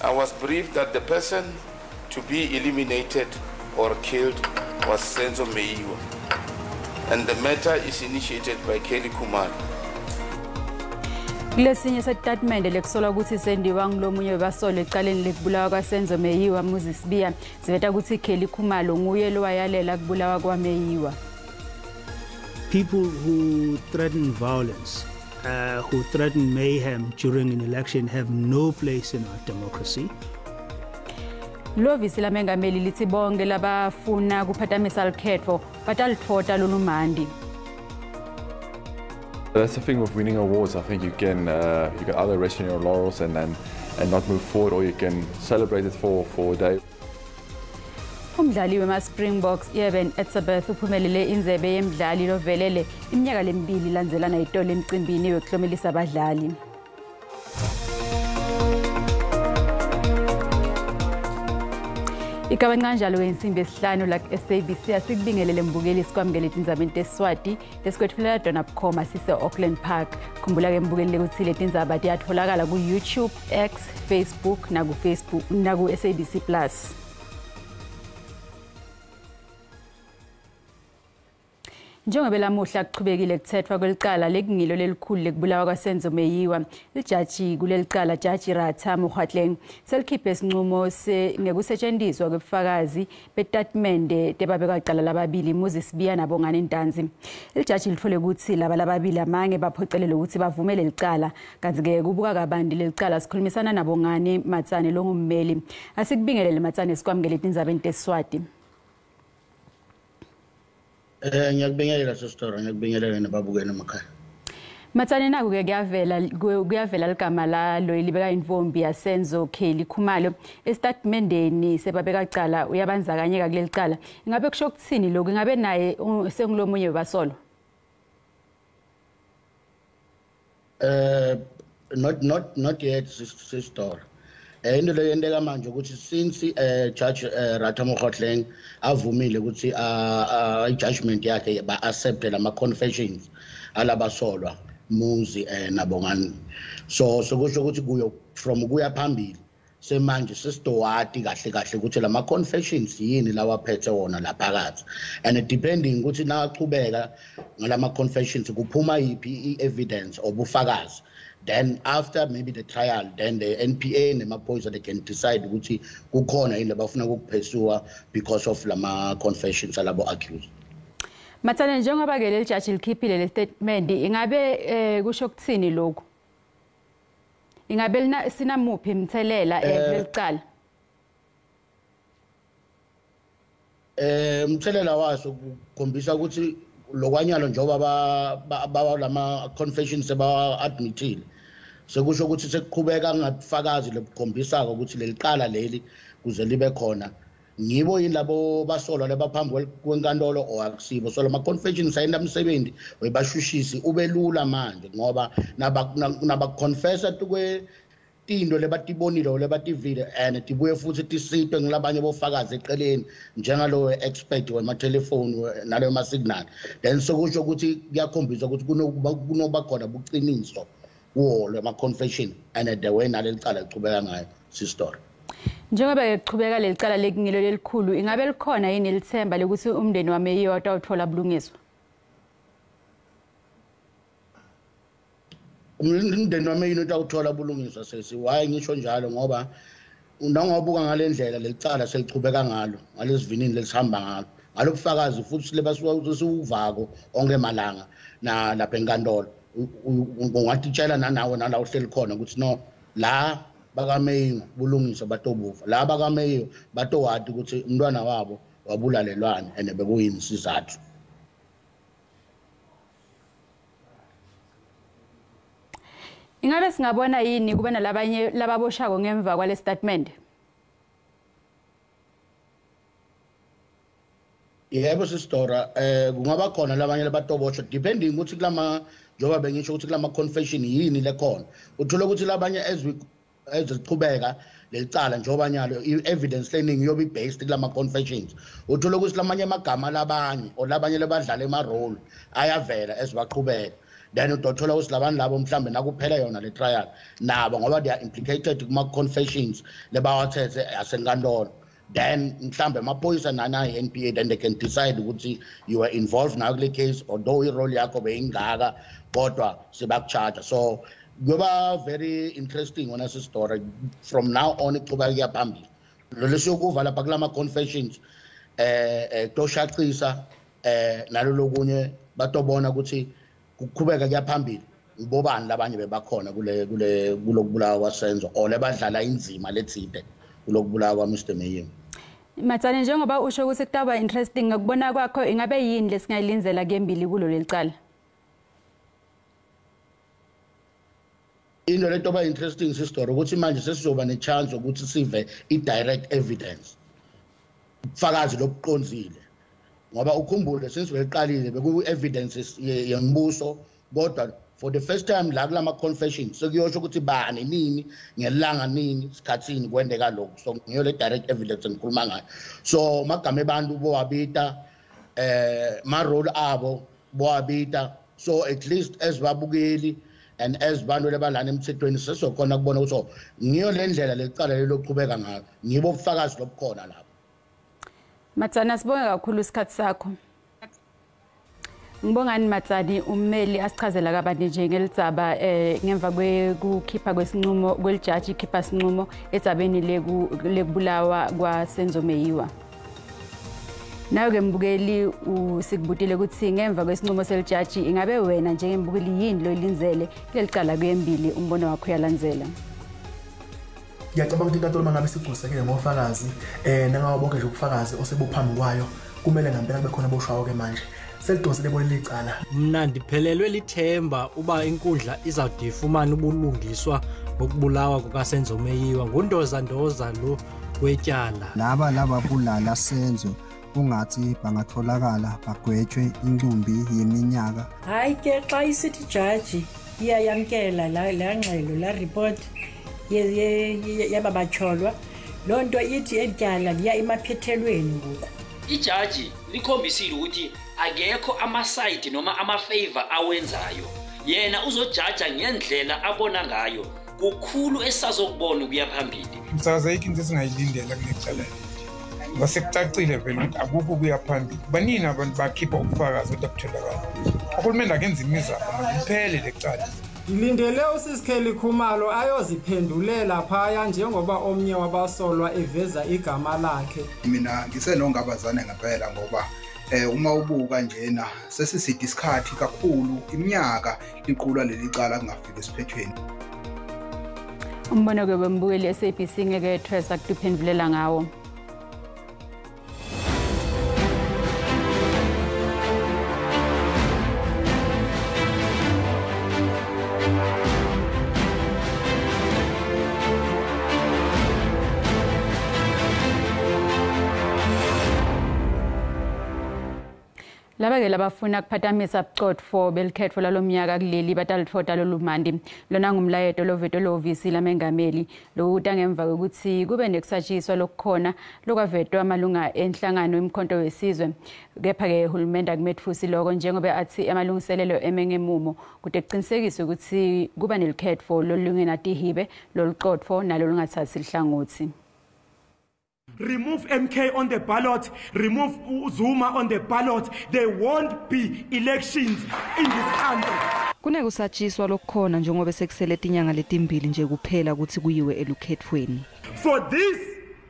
I was briefed that the person to be eliminated or killed was Senzo Meyiwa, and the matter is initiated by Kelly Khumalo. Kulesinye setatimende lekusolwa ukuthi sendiwa ngulomunye webasolwa ecaleni lekubulawa kwaSenzo Meyiwa Muzi Sibiya siveta ukuthi Kelly Khumalo nguye lowayalela kubulawa kwaMeyiwa. People who threaten violence, who threaten mayhem during an election have no place in our democracy. Lovisi lamengameli lithi bonke labafuna kuphatamisa lukhetfo batalitfota lolumandi. That's the thing with winning awards. I think you can either rest on your laurels and not move forward, or you can celebrate it for a day. Umdlali wema-Springboks Eben Etzebeth uphumelele indzebe yemdlali lovelele iminyaka lemibili ilandzelana itolo emcimbini wekuklomelisa abadlali. Igaba kanjalo wensimbi yesihlanu la ku-SABC asikubingelele mbukeli sikwamukele tindzabeni tesiswati lesikwetfulela tona bukhoma sise-Auckland Park. Khumbula-ke mbukeli ukuthi letindzaba tiyatholakala ku-YouTube, X, Facebook naku-Facebook naku-SABC Plus. Njengoba lamuhla kuchubekile kuthethwa kwelicala lekungilo lelikhulu lekubulawa kwaSenzo Meyiwa, lijaji kulelicala Jaji Ratha Mokgoatlheng selikhiphe isinqumo ngekusetshenziswa kwebufakazi betatimende tebabekacala lababili Muzi Sibiya naBongani Ntanzi. Lijaji litfole ukuthi laba lababili amange baphocelele ukuthi bavumele licala, kanti-ke kubuka kabanti lelicala sikhulumisana naBongani Matsane longummeli. Asikubingelele Matsane, sikwamukele tindzabeni tesiswati. Ngiyakubingelela sister, ngiyakubingelela nababukeli emakhaya. Matsane, naku-ke kuyavela ligama lalo libeka intfombi yaSenzo Kelly Khumalo esitatimendeni sebabekacala uyabandzakanyeka kuleli cala. Ingabe kusho kuthini lokhu? Ingabe naye sengulomunye webasolwa? Not yet sister. Into le yenteka manje ukuthi since Judge Ratha Mokgoatlheng avumile ukuthi i-judgment yakhe ba-accept lama confessions alabasolwa Muzi naBongani, so sokusho ukuthi kuyo from kuya phambili semanje sesitowati kahle kahle ukuthi lama confessions yini lawaphethe wona laphakathi, and depending ukuthi nawachubeka ngalama confessions kuphuma yiphi i-evidence or bufakazi. Then after maybe the trial, then the NPA nemaphoyisa they can decide ukuthi kukhona yini labafuna ukuphesua because of lama confessions alabo accused. Matsane, njengoba ke leli jaji likhiphile le statement, ingabe kusho kuthini lokhu? Ingabe sinamuphi imthelela kulelicala? Umthelela waso kukhombisa ukuthi lokwanyalo njengoba ba lama confessions seba admitile, sekusho ukuthi sekuqhubeka ngabufakazi lobukhombisako ukuthi lelicala leli kuze libe khona ngibo yini labo basolwa labaphambi kwenkantolo or akusibo. So lama confessions ayenda umsebenzi webashushisi ube lula manje ngoba naba confessa tukwe tinto lebatibonile lebativile and tibuye futhi tisitwe ngilabanye bofakazi eqeleni njengalo expert wema-telephone naleyo ma-signal. Then sokusho ukuthi kuyakhombisa ukuthi kunoba khona buqiniso kuwo lama-confession and the way naleli cala lichubeka ngayo sister. Njengoba kuchubeka leli cala lekungilo lelikhulu, ingabe likhona yini lithemba lokuthi umndeni waMeyiwa utawuthola bulungiswa? Umndeni wami utawuthola bulungiswa sesi. Why ngisho njalo? Ngoba nangobuka ngale ndlela lelicala selichubeka ngalo ngalesivinini lesihamba ngalo ngalobufakazi futhi lebasuwuvako onke malanga na lapha enkantolo, ungatitshela nanawe nala uhleli khona ukuthi no la bakaMeyiwa bulungiswa batobuva, la bakaMeyiwa batowati ukuthi umntwana wabo wabulalelwane and bekuyini isizathu. Ingabe singabona yini kuba nalabanye lababoshako ngemva kwale statement? Yebo sisitora, kungaba khona labanye labatoboshwa depending ukuthi kulama, njengoba bengisho ukuthi kulama confession yini lekhona. Uthola ukuthi labanye ezichubeka lelicala njengoba nyalo i-evidence learning iyobe based kulama confessions. Uthola ukuthi lamanye amagama labanye or labanye labadlala ema role ayavela ezibaqhubeka. Then utothola ukuthi labantu labo mhlambe nakuphela yona le trial nabo, ngoba they are implicated kuma confessions lebawathethe asenkantolo, then mhlambe amaphoyisa nana i-NPA, then they can decide ukuthi you are involved now kule case, although i-role yakho beyingaka, kodwa sebaku-charge. So kuyoba very interesting wona story from now on ichubeka kuya phambili. Lo lesiyokuva lapha kulama confessions kutoshaqisa nalolokunye, batobona ukuthi kuqhubeka kuya phambili ngibobani labanye bebakhona kule kule kulokubulawa kwaSenzo or lebadlala inzima letsite kulokubulawa kwa Mr Meyiwa. Matsane, njengoba usho ukuthi kutaba interesting, ngokubona kwakho ingabe yini lesingayilindzela kembili kulo lelicala? Into letoba interesting sister ukuthi manje sesizoba ne-chance ukuthi sive i-direct evidence, ubufakazi lobuqonzile, ngoba ukhumbule since beliqalile beku-evidence yembuso, kodwa for the first time la kulama confessions sekuyosho ukuthi bani nini ngelanga nini sikhathini kwendeka lokhu. So ngiyo le direct evidence engikhuluma ngayo. So magama ebantu bowabita, ma role abo bowabita, so at least as babukeli and as bantu lebalana emthethweni sesokhona kubona ukuthi ngiyo le ndlela lecala leloqhubeka ngayo, ngibo ubufakazi lobukhona lapho. Matsana, sibonge kakhulu isikhathi sakho. Ngibongani Matsani, ummeli asichazela kabanti nje ngelitsaba ngemva kwekukhipha kwesinqumo kwelijaji ikhipha sinqumo etsabeni lekubulawa kwaSenzo Meyiwa. Nawe-ke mbukeli usikubutile ukuthi ngemva kwesinqumo selijaji ingabe wena njengembukeli yini loyilindzele kulelicala kuyembili, umbono wakho uyalandzela. Ngiyacabanga ukuthi inkantolo uma ngabe sigculisekile ngofakazi nangawo bonke nje ubufakazi osebuphambi kwayo, kumele ngempela kube khona aboshwayo-ke manje selidonsele bona licala. Mna ndiphelelwe lithemba uba inkundla izawude ifumane ubulungiswa ngokubulawa kukaSenzo Meyiwa ngundozandoza lo wetyala. Laba lababulala Senzo kungathi bangatholakala bagwetshwe incumbi yeminyaka. Hayi ke, xa isithi jaji iyayamkela la ngxelo, la report yaba batyholwa, loo nto ithi eli tyala liya emaphethelweni ngoku. Ijaji likhombisile ukuthi akekho ama-side noma ama-favor awenzayo, yena uzojaja ngendlela abona ngayo. Kukhulu esisazokubona ukuya phambili. Msakazi, ayikho into esingayilindela kulecala leli, ngoba sekucacile vele ukuthi akukho ukuya phambili. Baningi abantu bakhipha ubufakazi kodwa butholakala. Uhulumende akenza imizamo, liphele lecala. Ngilindele uSisi Khumalo ayoziphendulela phaya njengoba omnye wabasolwa eveza igama lakhe. Mina ngisenongabazane ngempela, ngoba uma ubuka njena sesiside isikhathi kakhulu, iminyaka liqulwa leli cala kungafiki esiphethweni. Umbono-ke wembukeli SABC ngeke thwesa kutiphendulela ngawo. Laba-ke labafuna kuphatamisa bucotfo belikhetfo lalomnyaka kuleli batalitfota lolumandi. Lona ngumlayeto lovetwe lohhovisi lamengameli lokuta ngemva kwekutsi kube nekusatshiswa lokukhona lokwavetwa amalunga enhlangano Umkhonto Wesizwe. Kepha-ke hulumende akumetfusi loko njengoba atsi emalungiselelo emengemumo kute kucinisekiswe kutsi kuba nelikhetfo lolungenatihibe, lolucotfo nalolungatsatsi luhlangotsi. Remove MK on the ballot, remove Zuma on the ballot. There won't be elections in this country. Kunekusatshiswa lokukhona njengoba sekusele tinyanga letimbili nje kuphela ukuthi kuyiwe elukhetfweni. For these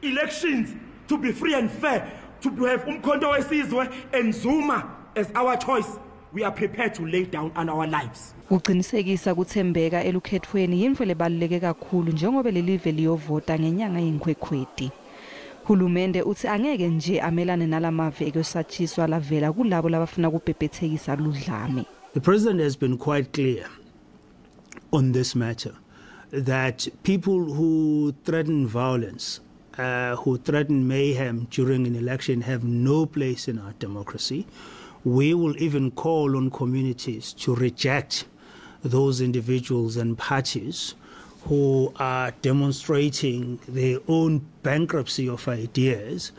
elections to be free and fair, to have Umkhonto weSizwe and Zuma as our choice, we are prepared to lay down on our lives. Kuqinisekisa kuthembeka elukhethweni yintfo lebaluleke kakhulu njengoba lelive liyovota ngenyanga yeNkhwekhweti. Hulumende uthi angeke nje amelane nalamave ekusatshiswa lavela kulabo labafuna kubhebhethekisa ludlame. The president has been quite clear on this matter that people who threaten violence, who threaten mayhem during an election have no place in our democracy. We will even call on communities to reject those individuals and parties who are demonstrating their own bankruptcy of ideas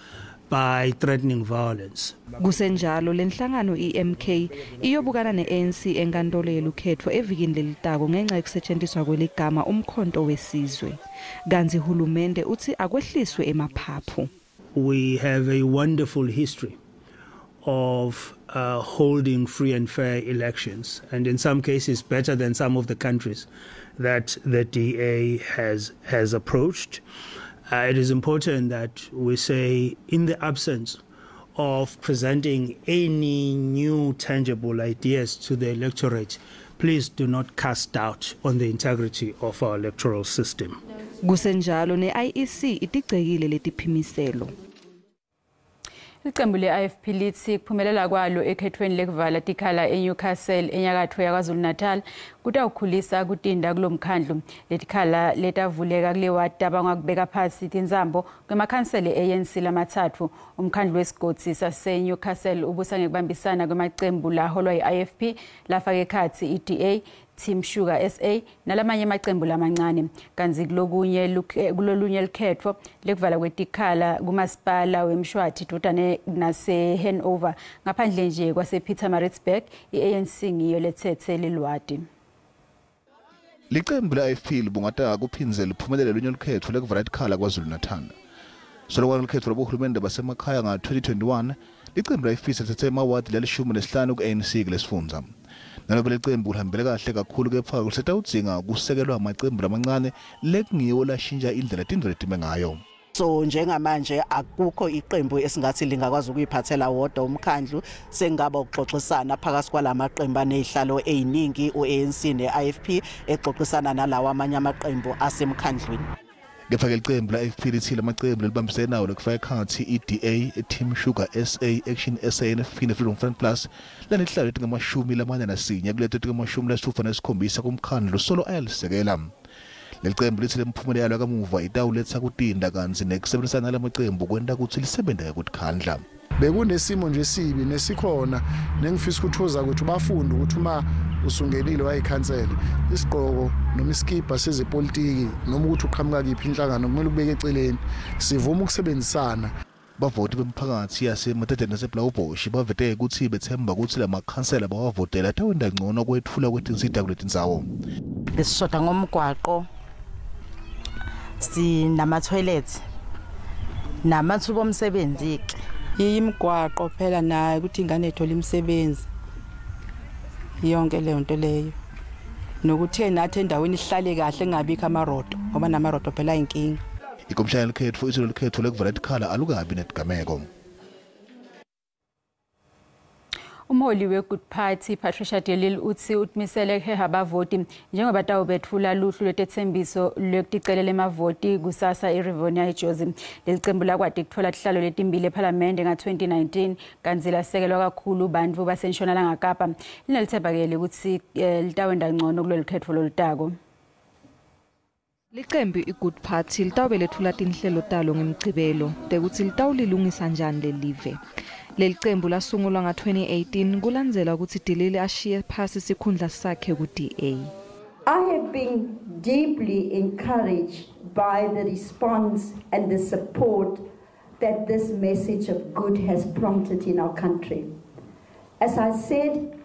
by threatening violence. Kusenjalo lenhlangano iMK iyobukana neANC enkantolo yelukhetfo evikini lelitako ngenxa yekusetjentiswa kweligama Umkhonto Wesizwe. Kantsi hulumende utsi akwehliswe emaphaphu. We have a wonderful history of holding free and fair elections, and in some cases better than some of the countries that the DA has approached. It is important that we say, in the absence of presenting any new tangible ideas to the electorate, please do not cast doubt on the integrity of our electoral system. Kusenjalo ne-IEC itigcekile letiphimiselo. Iqembu le-IFP lithi kuphumelela kwalo ekhethweni lekuvala tikhala eNewcastle enyakatfo yaKwaZulu-Natal kutawukhulisa kutinda kulomkhandlu. Letikhala letavuleka kule wadi tabangwa phasi tintsambo kwemakhansela e-ANC lamathathu. Umkhandlu wesigodzi saseNewcastle ubusa ngekubambisana kwemacembu laholwa yi-IFP lafaka ekhatsi i-DA, Team Sugar SA nalamanye amacembu lamancane. Kantsi kulokunye kulolunye lukhetfo lekuvala kwetikhala kumasipala weMshwathi dvutane nase-Hanover ngaphandle nje kwase-Pietermaritzburg, i-ANC ngiyo letsetse lelwati. Licembu le-IFP libungata kuphindze liphumelele lunye lukhetfo lekuvala tikhala KwaZulu-Natal. Solokwana lukhetfo lwabohulumende basemakhaya nga-2021, licembu le-IFP selitsetse emawadi lalishumi nesihlanu ku-ANC kulesifundza. Nalobe licembu lihambele kahle kakhulu, kepha kusetawudzinga kusekelwa amacembu lamancane lekungiwo lashintsha indlela tintfo letime ngayo. So njengamanje akukho iqembu esingathi lingakwazi ukuyiphathela wodwa umkhandlu. Sengaba ukuxoxisana phakathi kwalamaqembu anezihlalo eziningi, uANC neIFP, exoxisana nalawa amanye amaqembu asemkhandlwini. Kepha-ke licembu la-IFP lithi lamacembu lelibambisene nawo, lekufaka ekhatsi i-DA, Team Sugar SA, Action SA, NFP ne-Freedom Front Plus, lanetihlalo letingamashumi lamane nasinye kuleto tingamashumi lasitfupha nesikhombisa kumkhandlu, solo ayalisekela. Leli cembu lithi lemphumela yalo kamuva itawuletsa kutinda, kantsi nekusebenzisana nalamacembu kwenta kutsi lisebente ngekutikhandla. Bekunesimo nje esibi nesikhona nengifisa ukuthuza ukuthi bafunde ukuthi uma usungenile wayikhansela, isigqoko noma iskipa sezepolitiki noma ukuthi uqhamuka kiphi inhlangano kumele ubeke eceleni, sivume ukusebenzisana. Bavoti bemphakathi yaseMadadeni naseBlauwbosch bavete kutsi bethemba kutsi lamakhansela bawavotela atawenta ngcono kwetfula kwetinsita kuletindzawo. Besishoda ngomgwaqo, sinama-toilet namathuba omsebenzi-ke. Imigwaqo phela nayo, ukuthi ingane ithole imisebenzi, yonke leyo nto leyo, nokuthi nathi endaweni ihlale kahle, kungabikho amaroto, ngoba namaroto phela ayinkinga. Ikomishana yelukhetfo itsi lolukhetfo lekuvala tikhala alukabi netigameko. Umholi we-Good Party Patricia de Lille utsi utimisele kuheha bavoti njengoba tawubetfula luhlu lwetetsembiso lwekuticelela emavoti kusasa eRivonia eJozi. Leli cembu lakwati kutfola tihlalo letimbili ephalamende nga-2019, kantsi lasekelwa kakhulu bantfu baseNtshonalanga Kapa. Linelitsemba-ke kutsi litawenta ngcono kulolu khetfo lolutako. Licembu i-Good Party litawube letfula tinhlelo talo ngemgcibelo tekutsi litawulilungisa njani lelive. Leli cembu lasungulwa nga-2018 kulandzela kutsi de Lille ashiye phasi sikhundla sakhe ku-DA. I have been deeply encouraged by the response and the support that this message of good has prompted in our country. As I said,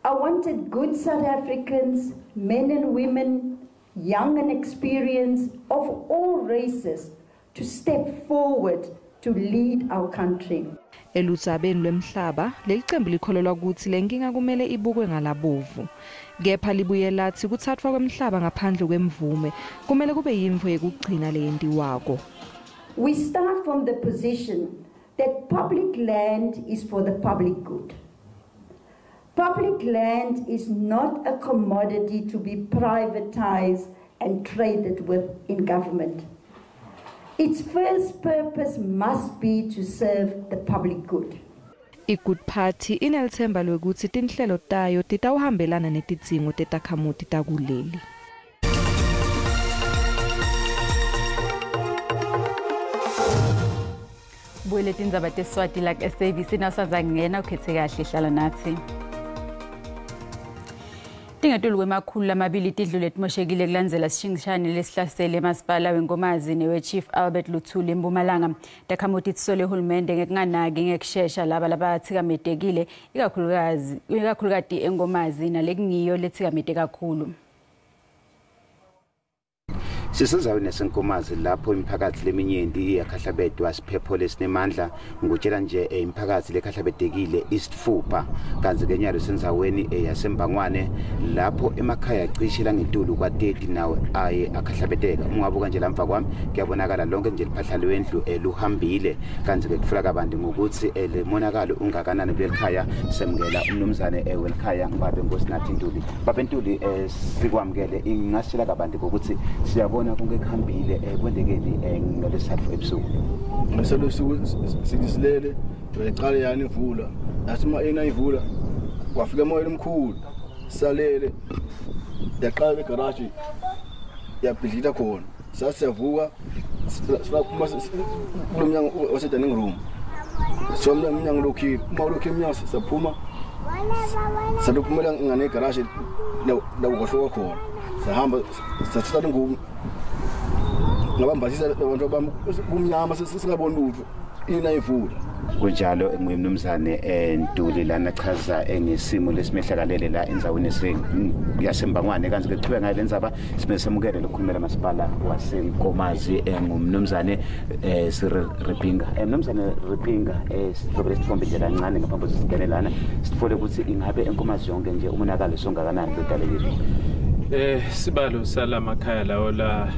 I wanted good South Africans, men and women, young and experienced, of all races, to step forward to lead our country. Eludzabeni lwemhlaba, leli cembu likholelwa kutsi lenkinga kumele ibukwe ngalabovu. Kepha libuye latsi kutsatswa kwemhlaba ngaphandle kwemvume kumele kube yintfo yekugcina leyentiwako. We start from the position that public land is for the public good. Public land is not a commodity to be privatized and traded with in government. Its first purpose must be to serve the public good. I-Good Party inelitsemba lwekutsi tinhlelo tayo titawuhambelana netidzingo tetakhamuti takuleli. Buyele tindzaba teSwati la ku-SABC. Nawusaza kungena ukhethe kahle, hlala nathi. Tingetulu kwema-200 tindlu letimoshekile kulandzela sishingishane lesihlasele masipala weNkomazi newe-Chief Albert Luthuli eMpumalanga. Takhamuti tisole hulumende ngekunganaki ngekushesha laba labathikametekile ikakhulukati eNkomazi nalekungiyo lethikamete kakhulu. Sisenzaweni yaseNkomazi lapho imiphakathi leminyenti iyakhahlabedwa siphepho lesinemandla ngutshela nje imiphakathi lekhahlabedekile isitfupha kantsi ke nyalo sendzaweni yaseMbangwane lapho emakhaya cishe langetulu kwa-30 nawo aye akhahlabeteka. Ungabuka nje lamva kwami kuyabonakala lonke nje liphahla lwendlu luhambile kantsi ke kufuna kabanti ngokuthi le monakalo ungakanani kulelikhaya. Semukela umnumzane welikhaya ngibabe Nkosinathi Ntuli. Babe Ntuli, sikwamukele, ingasitshela kabanti ngokuthi siyabona konke kuhambile kwendekeni ngalesithathu ebusuku? Ngalesithathu sithi silele yayiqala yani imvula, yathi uma ina imvula kwafika moya omkhulu, salele yaqala egaraji yabhidlita khona. Sasiyavuka siphuma kulo mnyango wase-dining room, so umnyango lokhile, uma ulokhile umnyango saphuma salophumela ngane egaraji la kuhloka khona. Sahamba sathatha ingubo ngabambasisa abantu bami kumnyama singaboni lutho ina imvula. Kunjalo ngumnumzane Ntuli lana chaza ngesimo lesimehlakalele la endzaweni yaseMbangwane. Kanti ke kuchubeka ngayo lendzaba sime semukele lokhulumela masipala waseNkomazi ngumnumzane Cyril Ripinga. Mnumzane Ripinga, sitfobele sitfombe nje kancane ngaphambi kokuthi singene lana sitfole ukuthi ingabe eNkomazi yonke nje umonakalo songakanani lodalekile. Sibalo salamakhaya lawo la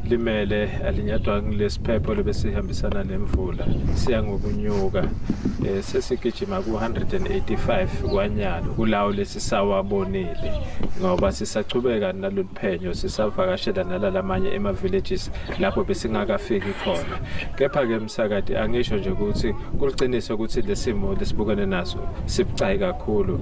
limele alinyatwa ngilesiphepho lebesihambisana nemvula siya ngokunyuka, sesigijima ku-185 kwanyalo kulawo lesisawabonile ngoba sisachubeka nalolu phenyo, sisavakashela nalalamanye ema-villages lapho besingakafiki khona. Kepha-ke msakati angisho nje ukuthi kuliciniso ukuthi lesimo lesibukene naso sibucayi kakhulu,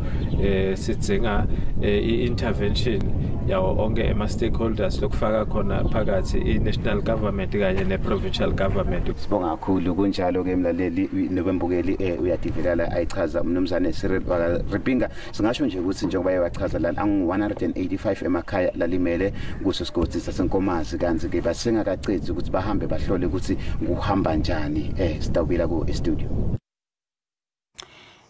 sidzinga i-intervention yawo onke ema-stakeholders lokufaka khona phakathi i-national government kanye ne-provincial government. Sibonga kakhulu. Kunjalo-ke mlaleli nobembukeli, uyadivelala ayichaza umnumzane Cyril Ripinga. Singasho nje ukuthi njengoba ewachaza lana angu-185 emakhaya lalimele kuso sigodi saseNkomazi, kanti-ke basengakacedzi ukuthi bahambe bahlole ukuthi kuhamba njani. Sitawubuyela ku-studio.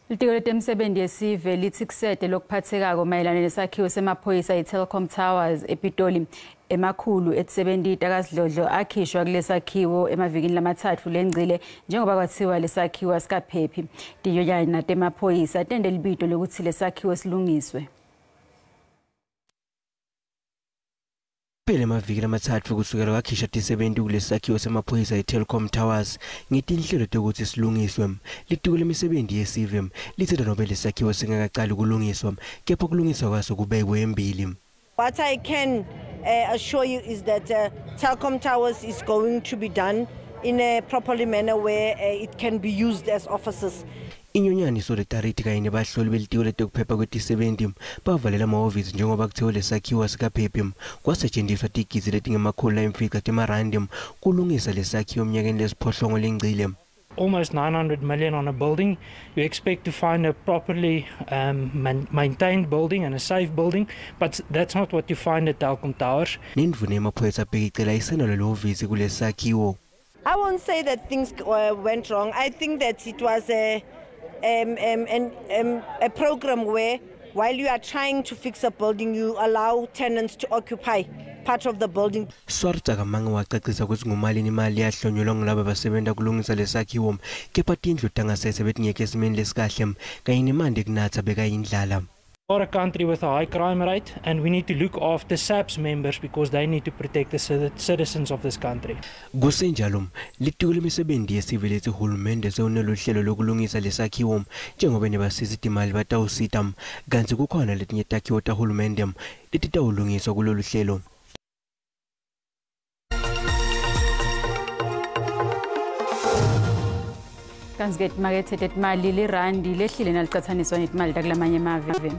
Litiko letemsebenzi yesive lithi kusede lokuphathekako mayelana nesakhiwo semaphoyisa i-Telkom Towers ePitoli. Emakhulu etisebenti takasidlodlo akhishwa kulesakhiwo emavikini lamathathu lengcile njengoba kwathiwa lesakhiwo asikaphephi. Tinyonyana temaphoyisa tende libito lokuthi lesakhiwo silungiswe. Phela emaviki lamathathu kusukela kwakhishwa tisebenti kulesakhiwo semaphoyisa i-Telkom Towers ngetinhlelo tekuthi silungiswe. Litiko lemisebenzi yesive lithe nobe lesakhiwo singakacali kulungiswa, kepha kulungiswa kwaso kubekwe embili. What I can assure you is that Telkom Towers is going to be done in a properly manner where it can be used as offices. Inyonyana Solidarity kanye nebahloli belitiko letekuphepha kwetisebenti bavalela amahhovisi njengoba kuthiwe lesakhiwo asikaphephi. Kwasetshenziswa tigidzi letingama-500 temarandi kulungisa lesakhiwo eminyakeni lesiphohlongo lengcile. Almost 900 million on a building. You expect to find a properly maintained building and a safe building, but that's not what you find at Telkom Towers. Nendvuna yemaphoyisa Bheki Cele ayisenalo lehhovisi kulesakhiwo. I won't say that things went wrong. I think that it was a program where while you are trying to fix a building, you allow tenants to occupy part of the building. Swartz akamange wacacisa kutsi ngumalini imali yahlonyulwa ngulaba basebenta kulungisa lesakhiwo, kepha tindlu tangasese betingekho esimeni lesikahle kanye nemanti ekunatsa bekayindlala. We are a country with a high crime rate and we need to look after SAPS members because they need to protect the citizens of this country. Kusenjalo, litiko lemisebenzi yesive lethi hulumende sewuneluhlelo lokulungisa lesakhiwo njengoba nebasisi timali batawusita, kantsi kukhona letinye takhiwo tahulumende letitawulungiswa kulolu hlelo. Kanti-ke timakethe tetimali lirandi lehlile nalicatsaniswa netimali takulamanye emave.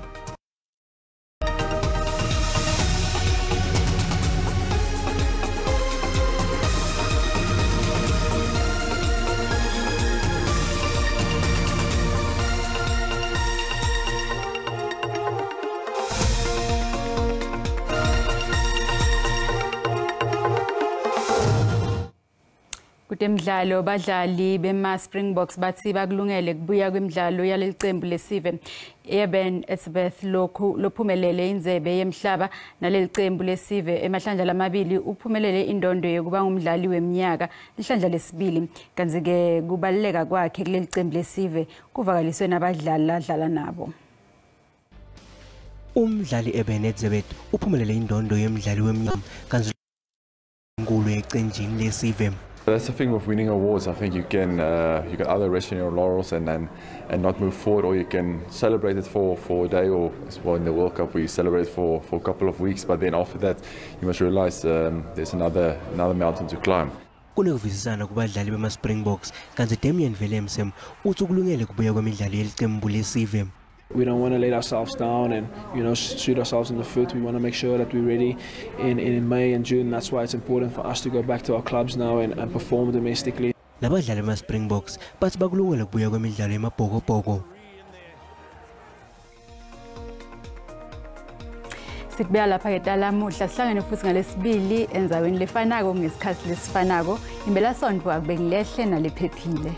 Kutemidlalo badlali bema Springboks bathi bakulungele kubuya kwemidlalo yaleli cembu lesive. Eben Etzebeth lokhu lophumelele indzebe yemhlaba naleli cembu lesive emahlandla lamabili uphumelele indondo yokuba ngumdlali weminyaka lihlandla lesibili, kanti-ke kubaluleka kwakhe kuleli cembu lesive kuvakaliswe nabadlali ladlala nabo. Umdlali Eben Etzebeth uphumelele indondo yemdlali weminyaka kanti nkulu ecenjini lesive. That's the thing with winning awards. I think you can either rest on your laurels and not move forward, or you can celebrate it for a day, or as well in the World Cup we celebrate for a couple of weeks. But then after that, you must realize there's another mountain to climb. Kunekuvisisana kubadlali bema Springboks kanti Damian Willemse uthi ukulungele kubuya kwemidlalo yelicembu lesive. We don't want to let ourselves down and, you know, shoot ourselves in the foot. We want to make sure that we're ready in May and June. That's why it's important for us to go back to our clubs now and perform domestically. Labadlali bema Springboks bathi bakulungele kubuya kwemidlalo yemabhokobhoko. Sikubuya lapha ke talamuhla sihlangene futhi ngalesibili endzaweni lefanako ngesikhathi lesifanako. Imbelasonto akube ngilehle nalephephile.